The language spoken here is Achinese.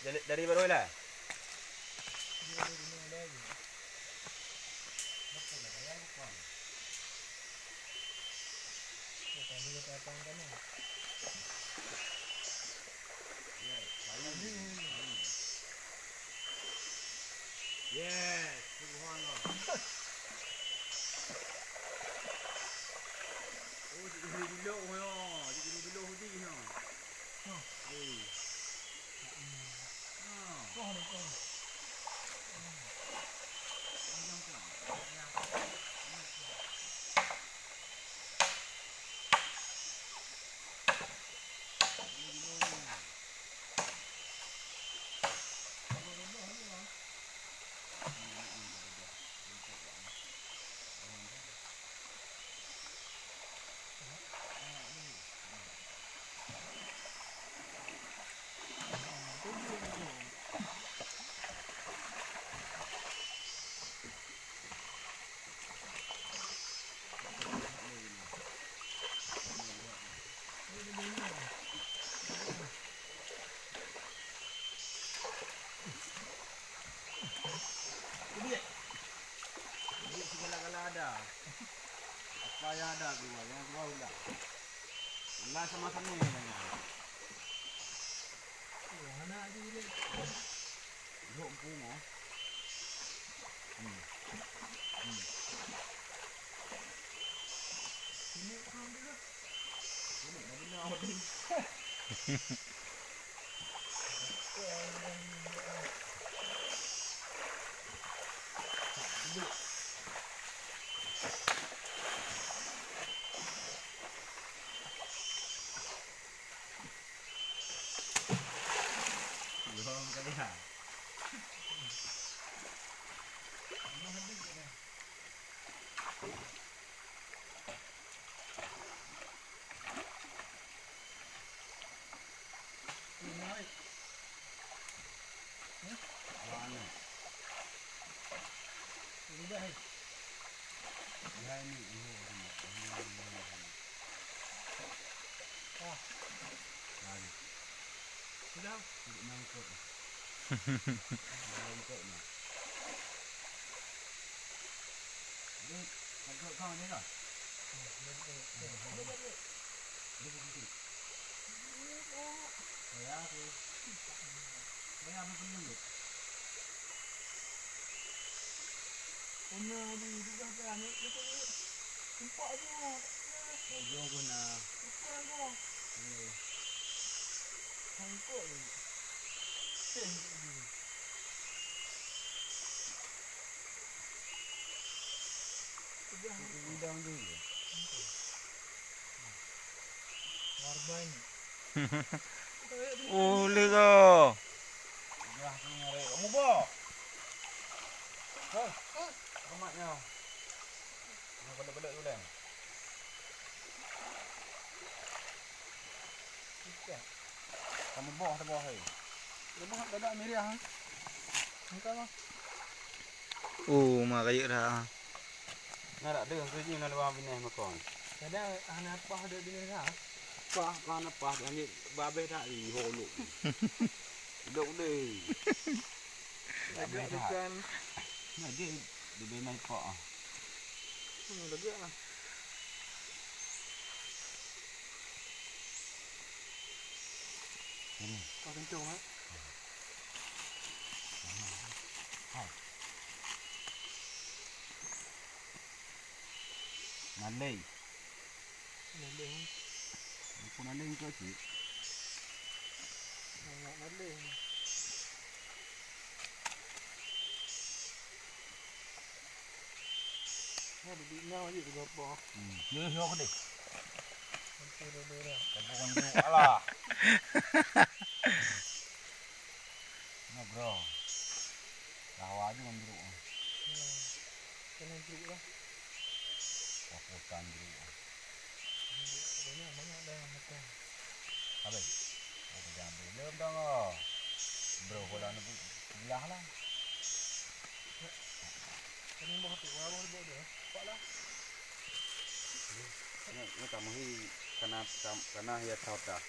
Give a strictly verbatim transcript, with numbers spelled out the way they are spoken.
Dari, dari, dari baru lah. Yes, subhanallah. Oh, jikeuneuk bilok nyoe, jikeuneuk bilok hudi nyoe. Eh. Ah. Ubit. Ubit sigala-gala ada. Apa yang ada keluar, yang keluar ular. Ular sama-sama yang ada. Lhok pungo. Hmm. Hmm. Ini orang dia. Ini dah benar orang ni. Sudah. Mangkok. Mangkok ni. Ni, mangkok kau ni lah. Ni, ni, ni. Ni, ni, ni. Saya aku. Saya apa pun dulu. Ona di tugas kan, itu, itu. Nampak je. Ujung pun nah. Bukan kau. Ni. Sangkut ni. Eh, ni. Bidang dulu. Warbai ni. Oh, lega. Dah tu ngare. Kamu boh. Hah? Hah? Amat nyoh. Nak balik-balik dulu, Leng. Kamu boh teuboh, hei. Teuboh dadak miriah, ha? Engka mah. Oh, ma rayeuk dah. Nah, dak deuh tu jih na luwa binéh makon. Kadang hana pah dek binéh dah. Pah, pah hana pah, lanjut babeh dak di holok. Dok deh. Babeh dak. Nah, dia lebih naik pak ah. Hmm, lagak lah. Ini. Pak kencang, eh. Hai. Naleng. Naleng. Aku naleng ke cik? Banyak naleng. Ha, di nyawa je tu apa? Hmm. Dia siapa deh? Okey, dah, dah, dah. Teguh njuk, alah. Nah, bro. Dah hawa je ngon jeruk. Hmm. Kena jeruk lah. Wah, hutan jeruk. Banyak, banyak dah makan. Habis. Oh, dah habis. Belum dah, oh. Bro, kalau nak Lah lah. Ini mau tu, mau tu dia. Pak lah. Ini, ini kamu hi kana kana ya tau ta.